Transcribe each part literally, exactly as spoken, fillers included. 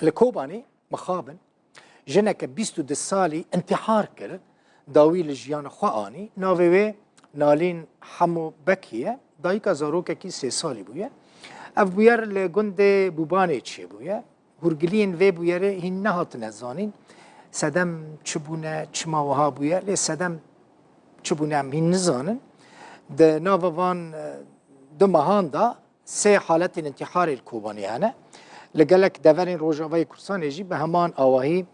Li Kobanê mixabin jineke bîst û du salî intihar kir, dawî li jiyana xwe anî. Navê wê Nalîn Hemo Bekî ye. Dayika zarokekî sê salî bûye. Ev bûyer li gundê Bûbanê çêbûye. Hûrgiliyên vê bûyerê hîn nehatine zanîn. Sedem çi bûne, çima wiha bûye, lê sedem çi bûne em hîn nizanin. Di nava van, e, du mehan de sê haletên întîharê li Kobanê hene. Li gelek deverên Rojavayê Kurdistanê jî bi heman awahî,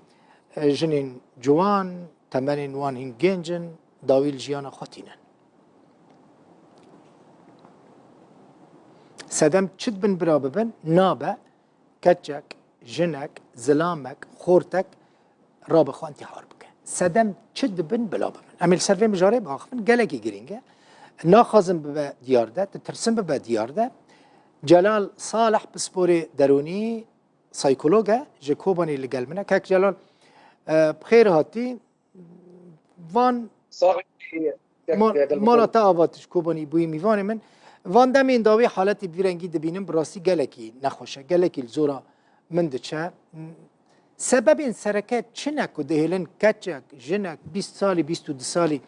e, jinên ciwan, temenên wan hîn genc in, dawî li jiyana xwe tînin. Sedem çi dibin bira bibin, nabe keçek, jinek, zilamek, xortek rabe xwe întîhar bike. Sedem çi dibin bila bibin. Em ê li ser vê mijarê biaxivin, gelekî girîng e. Naxwazin bibe diyar de, ditirsin bibe diyar de. Celal Salih pisporê derûnî, saykolog e, ji Kobanê li gel min e. Kek Celal, e, bi xêr hatî. Van Sax ol, kek Mal, Dilbixwîn. Mala te ava, tu ji Kobanî bûyî mîvanê min. Van demên dawî haletî bi vî rengî dibînim, bi rastî gelekî nexweş e, gelekî li zora min diçe. Sebebên sereke çi ne ku dihêlin keçek, jinek, bîst salî, bîst û du salî,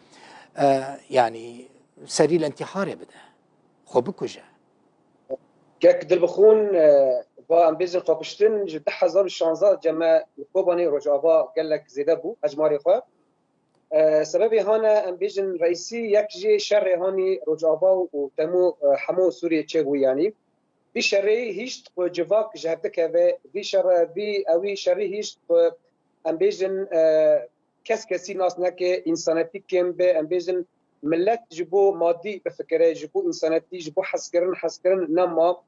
e, yanî serî li întîharê bide, xwe bikuje? Kek Dilbixwîn, e, va em bêjin xwekuştin ji du hezar û şanzdeh cem me li Kobanê Rojava gelek zêde bû hejmarê xwe. E, sebebê hane em bêjin reîsî yek jê şerê hanî Rojava û temû, e, hemû Sûriyê çêbû yanî. Vî şerê hîşt ku civak ji hev dikeve, vî şerê, vî, ewî şerî hîşt ku em bêjin, e, kes kesî nas neke, însanetî kêm be, em bêjin milet ji bo madî bifikire, ji bo însanetî, ji bo hezkirin, hezkirin nema.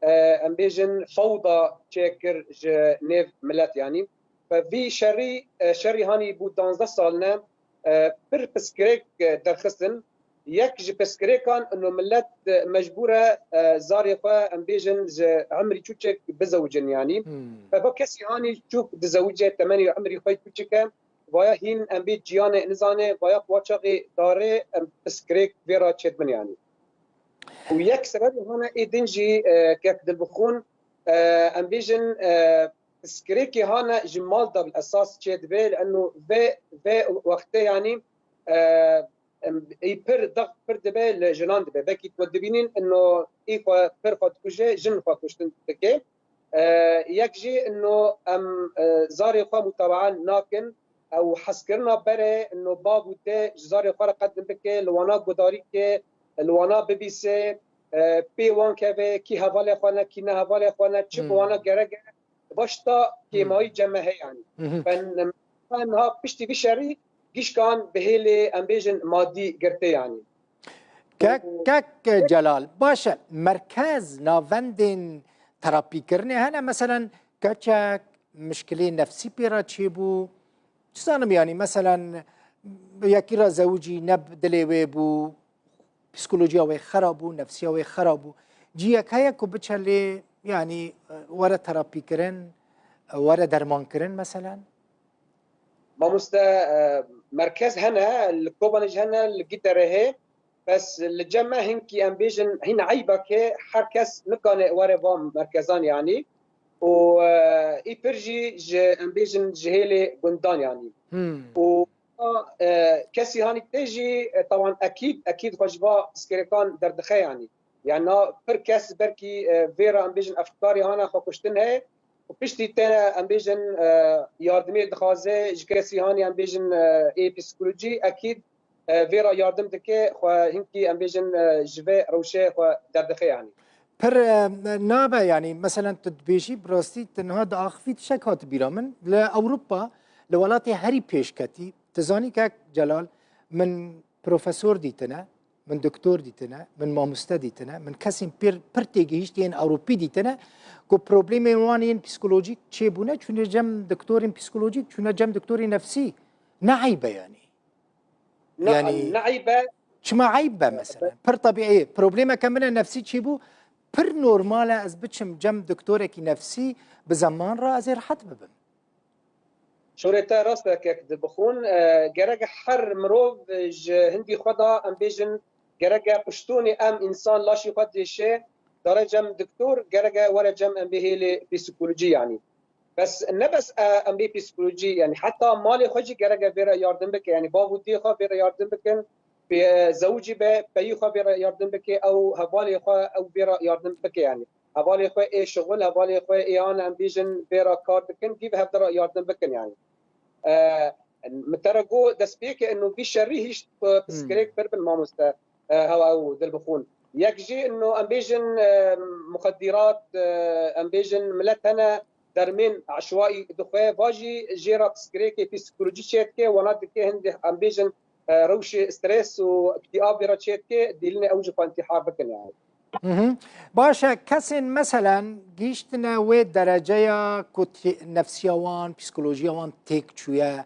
E, em bêjin fewda çêkir ji nêv milet yanî. Ve vî şerî, e, şerî hanî bû danzdeh sal ne, e, pir pirsgirêk, e, derxistin. Yek ji pirsgirêkan ino milet, e, mecbûr e, e, zarê xwe, em bêjin, ji emrî çûçik bizewicin yanî. Hmm. Ve bo kesî hanî çûk dizewice, temenê emrî xwe çûçik e, vaya hîn em bê ciyanê nizane, vaya xwe çaxê dare, em pirsgirêk vê re çêdibin yanî. Û yek sebebê hane ê din jî, e, kek Dilbixwîn, e, em bêjin, e, pirsgirêkê hane ji mal de bil esas çêdibe, li eno vê, vê wextê yanî, e, em, ê pir, dext pir dibe li jinan dibe. Belkî tu dibînin eno ê xwe pir xwe dikuje, jin xwe kuştin dike. E, yek jî ino em, e, zarê xwe mutebaa nakin, ew hezkirina berê ino bav û te ji zarê xwe re qedim bike, li wana gudarî ke, li wana bibîse, e, pê wan keve, kî hevalê xwe ne, kî ne hevalê xwe ne, çi bi Hmm. wana gerek e, başta kêmayî cem me heye yanî. Mhm. Ben, em, niha piştî vî şerî gişkan bi hêlê, em bêjin, madî girtê yanî. Kek, kek Celal, baş e, merkez navendên terapîkirinê hene, meselen, keçek, mişkilê nefsî pê re çêbû, çi zanim, yanî, meselen, yekî re zewicî ne bi dilê wê bû, psîkolojiya wê xera bû, nefsiya wê xera bû. Ciyek heye ku biçe lê, yanî, were terapîkirin, were dermankirin, meselen? Mamoste, e, merkez hene, li Kobanê jî hene, li Gîterê heye. Bes li cem me hinkî em bêjin hîn eyba ke her kes nikane were van merkezan yanî. Û, e, î pir jî ji, em bêjin, ji hêlê gundan yanî. Hmm. Û, e, kesî hanî tê jî, e, tawan ekîd, ekîd xwe ji va pirsgirêkan derdixe yanî. Yani pir kes belkî, e, vê re em bêjin efkarê hane xwe kuştin heye. Û piştî têne em bêjin, e, yardimê dixwaze ji kesî hanî em bêjin, e, ê psîkolojî ekîd, e, vê re yardim dike, xwe hinkî em bêjin, e, ji vê rewşê xwe derdixe yanî. Pir, e, nabe yanî, meselen tu dibêjî, bi rastî tu niha diaxivî tiştek hat bîra min. Li Ewropa, li welatê herî pêşketî, tu zanî kek Celal, min profesor dîtine, min doktor dîtine, min mamoste dîtine, min kesên pir, pir têgihiştî yên Ewropî dîtine ku problemên wan yên psîkolojîk çêbûne, çûne cem doktorên psîkolojîk, çûne cem doktorên nefsî. Ne eyb e yanî. Ne, yanî, ne eyb e. Çima eyb be mesela? Pir tebîî. Problemeke min e nefsî çêbû, pir normal e ez biçim cem doktorekî nefsî, bi zeman re ez ê rehet bibim. Şorê te rast e kek Dilbixwîn. E, gerek her mirov, e, ji hindî xwe de em bêjin, gerek e quştonê em însan laşî xwe dêşe, dare cem doktor, gerek e were cem em bê hêlê psîkolojî yanî. Bes ne bes e, em bê psîkolojî, yani heta malê xwe jî gerek e vê re yardim bike. Yani bav û dê xwe vê re yardim bikin. Pê, e, zewicî be, peyî xwe vê re yardim bike, ew hevalê xwe ew vê re yardim bike yani. Hevalê xwe ê şixul, hevalê xwe ê an em bêjin vê re kar dikin, dîv hevde re yardim bikin yani. E, Min te re got destpêkê ino vî şerî hişt ku piskirêk pir bin mamoste, e, hewa ew dilbixûn. Yek jî ino em bêjin, e, muxedîrat, e, em bêjin milet hene dermên eşwayî dixwe, va jî jê re piskirêkê psîkolojî çêdike, wana dike hindê em bêjin, e, rewşê stres û îktîabê re çêdike, dîlinê ew jî xwe întîhar bikin yani. Hı hı. Baş e, kesên meselen gihîştine wê dereceya ku tê- nefsiya wan, psîkolojiya wan têk çûye.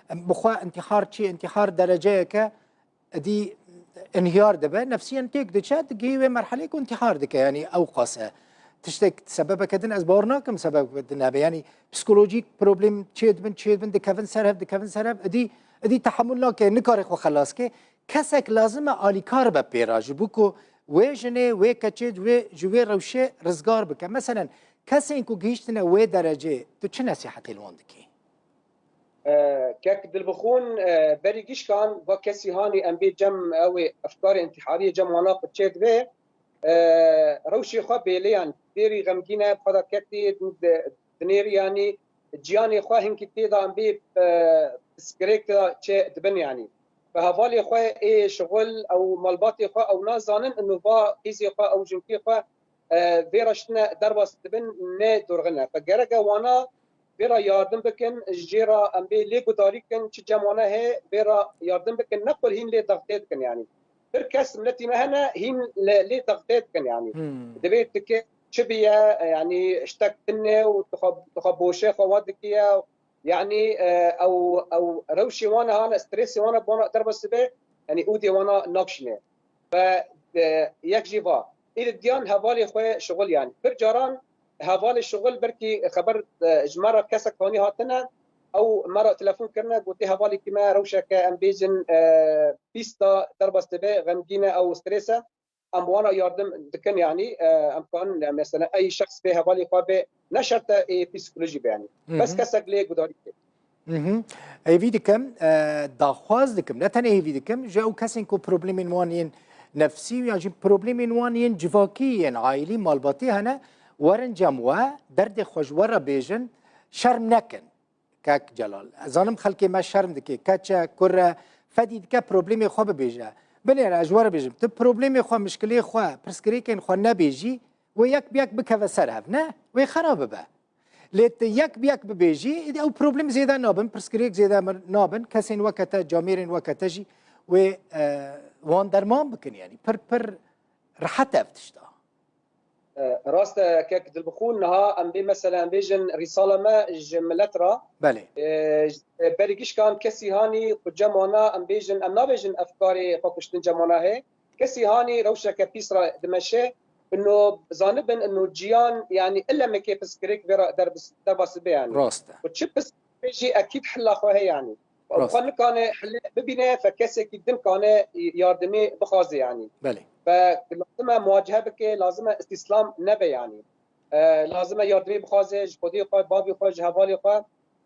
Em, bi xwe întîhar çi, întîhar dereceyeke edî inhiyar dibe, nefsiyen têk diçe, digihî wê merhelê ku întîhar dike, yanî ew qas e. Tiştek sebebeke din ez bawer nakim sebebeke din hebe. Yanî psîkolojîk problem çêdibin, çêdibin, dikevin ser hev, dikevin ser hev, edî, edî tehemûl nake, nikare xwe xelas ke. Kesek lazim e alîkar be pê re, ji bo ku wê jinê, wê keçê, wê, ji wê rewşê rizgar bike. Meselen, kesên ku gihîştine wê derecê, tu çi nesîhetê li wan dikî? E, Kek Dilbixûn, e, berî gişkan va kesî hanî em bê cem ew ê efkarê întîhariyê cem wana xwe çêdibe, e, rewşê xwe bêleyan, dêrî xemgîn e, bi xwe de ketî, di-, dinêrî yanî ciyanê xwe hinkî tê de em bê, e, piskirêk de çê dibin yanî. Bi hevalê xwe ê şixul ew malbatê xwe ew nazanin ino va qîzê xwe ew jinkê xwe, e, vê re ştine derbas dibin ne dorxin e. Fe gerek e wana vê re yardim bikin, jê re em bê lê gudarî kin, çi cem wana heye vê re yardim bikin, ne qul hîn lê dextê dikin yanî. Pir kes miletî me hene hîn lê, lê dextê dikin yanî. Hmm. Divê tike çi biye, yanî ştek tune û tu xwe, tu xwe boşe xwe wa dikiye. Yanî, e, ew, ew rewşê wana hane, stresê wana bona derbas dibe, yanî ûdê wana nakşine. Ve, e, yek jî va. Ê li diyan hevalê xwe şixul yanî. Pir caran hevalê şixul belkî xeber, e, ji me re kesek hanî hatine, ew me re telefon kirine, gotê hevalekî me rewşeke em bêjin, e, pîs de derbas dibe, xemgîn e ew stres e. Em wana yardim dikin yanî, e, em kanin, e, mesela ey şexs bê hevalê xwe bê, ne şert e ê psîkolojî be yanî. Bes kesek lê gudarî bike. Mhm. Hêvî dikim, e, daxwaz dikim, ne tenê hêvî dikim, ji ew kesên ku problemên wan yên nefsî û ya jî problemên wan yên civakî, yên aîlî, malbatî hene, werin cem we, derdê xwe ji we re bêjin, şerm nekin. Kek Celal, ez zanim xelkê me şerm dike, keç e, kur e, fedî dike problemê xwe bibêje. Binêre ez ji we re bêjim, tu problemê xwe, mişkilê xwe, pirsgirêkên xwe nebêjî, wê yek bi yek bikeve ser hev, ne? Wê xera bibe. Lê tu yek bi yek bibêjî, êdî ew problem zêde nabin, pirsgirêk zêde mir-, nabin, kesên weke te, camêrên weke te jî wê, e, wan derman bikin, yanî pir, pir rehet e ev tişta. E, rast e, kek Dilbixûn, niha em bê mesela em bêjin rîsala me ji milet re. Belê. E, ji, e, berî gişkan kesî hanî xwe cem wana em bêjin, em nabêjin efkarê xwe kuştin cem wana heye. Kesî hanî rewşeke pîs re dimeşe, ino zanibin ino ciyan, yanî ilemekê piskirêk vê re derbas-, derbas dibe yanî. Rast e. Û çi piskirêk jî ekîd hila xwe heye yanî. Rast. Xwe nikane hilê bibîne, fe kesekî din kane yardimî bixwaze yanî. Belê. Fe lazim e muwacehe bike, lazim e îstîslam nebe yanî. E, lazim e yardimî bixwaze ji xwedê xwe, bavê xwe, ji hevalê xwe.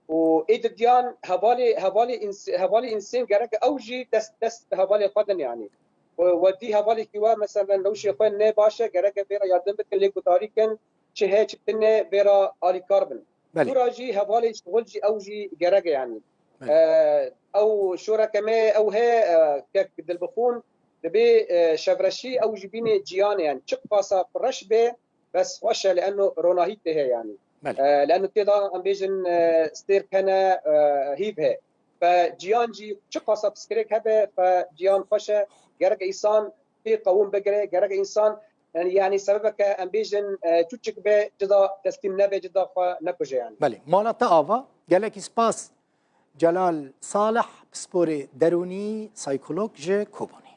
Û ê didiyan hevalê, hevalê îns-, hevalê însên gerek e ew jî dest, dest bi hevalê xwe din yanî. Û we dî hevalekî we, meselen, rewşê xwe ne baş e, gerek e vê re yardim bikin, lê gudarî kin, çi heye çi tune vê re alîkar bin. Belê. Tûra jî hevalê şixul jî ew jî gerek e yanî. Belê. E, ew şoreke me ew he, e, kek Dilbixûn, dibê, e, şevreşî ew ji bînê ciyanê yanî. Çiqasa reş be, bes xweş e, li eno ronahî tê he yanî. Belê. E, li eno tê de em bêjin, e, stêrk hene, e, hîv he. Ve ciyan jî çiqasa piskirêk hebe, ve ciyan xweş e, gerek e însan pê qewim bigire, gerek e însan, yanî, yanî sebebeke em bêjin, e, çûçik be, cida teslîm nebe, cida xwe nekuje yanî. Belê, mala te ava, gelekî spas. Celal Salih, pisporê derûnî, saykolog ji Kobanê.